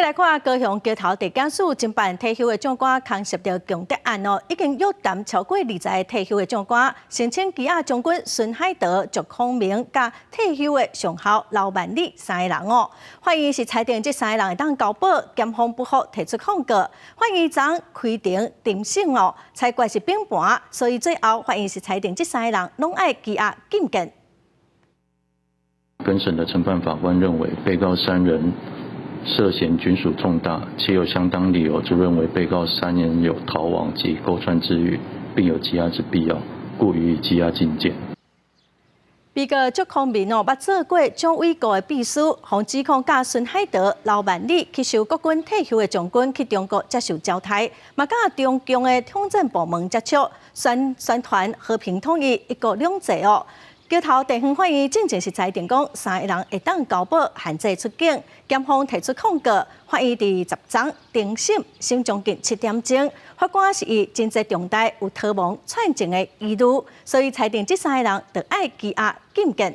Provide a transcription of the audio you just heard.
來看高雄橋頭地檢署偵辦退休的將官牽涉著共諜案哦，已經約談超過20個退休的將官，申請羈押將軍孫海德、祝孔明佮退休的上校劉萬里三个人哦。法院是裁定這三个人會當交保，檢方不服提出抗告。法院昨開庭偵審哦，裁決是並盤，所以最後法院是裁定這三个人攏愛羈押禁見。本審的承辦法官認為，被告三人涉嫌均屬重大，且有相當理由之認為被告三人有逃亡及勾串之虞，並有羈押之必要，故予以羈押禁見。被告祝孔明哦，捌做過蔣緯國的秘書，予指控佮孫海德、劉萬里去受國軍退休的將軍去中國接受招待，嘛佮中共的統戰部門接觸，宣宣傳和平統一、一國兩制哦。橋頭地方法院進前是裁定講，三个人會當交保限制出境，檢方提出抗告，法院佇十昨庭審審將近7點鐘，法官是以情節重大有逃亡串證的疑慮，所以裁定這三个人著愛羈押禁見。